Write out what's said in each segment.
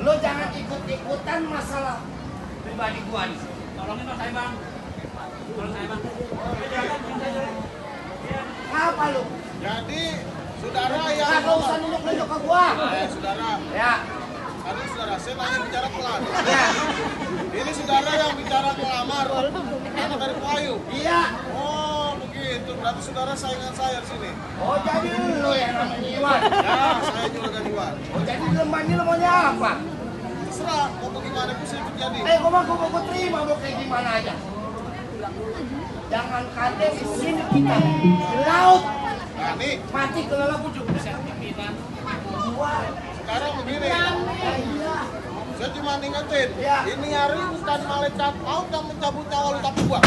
Lo jangan ikut-ikutan masalah pribadi gua nih. Tolongin dong saya bang. Tolong saya bang. Apa lu? Jadi saudara yang Kagak usah nunjuk-nunjuk ke gua. saudara. Ya. Tadi saudara saya nanya bicara pelan. Ya. Ini saudara yang bicara melamar anak dari Pelayu. Iya. Oh begitu. Berarti saudara saingan saya di sini. Oh jadi lo yang namanya Iwan. Ya saya juga Iwan. Oh jadi di lembah ini lo maunya apa? Terserah mau bagaimana pun saya ikut jadi. Gua mah gua terima mau kayak gimana aja. Jangan kade di sini kita di laut. Nah nih Mati kelelep ujung bisa pimpinan. sekarang begini. Iya. Saya cuma ingetin. Ya. Ini hari bukan malaikat maut yang mencabut nyawa lu tapi gua.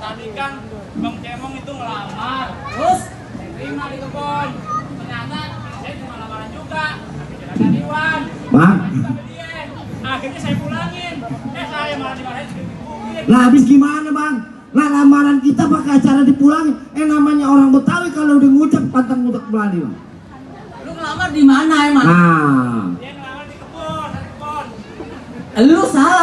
Tadi kan Bang Cemong itu ngelamar, terus terima di kebun. Ternyata saya cuma lamaran juga, kecelakaan Iwan. Bang, akhirnya saya pulangin. Saya malah dimarahin digebukin. lah habis gimana bang? Lah lamaran kita pakai acara dipulangin. Namanya orang Betawi kalau udah ngucap pantang ngucap Belanda bang. Lu ngelamar di mana emang? Nah, Dia ngelamar di kebun, Lu salah.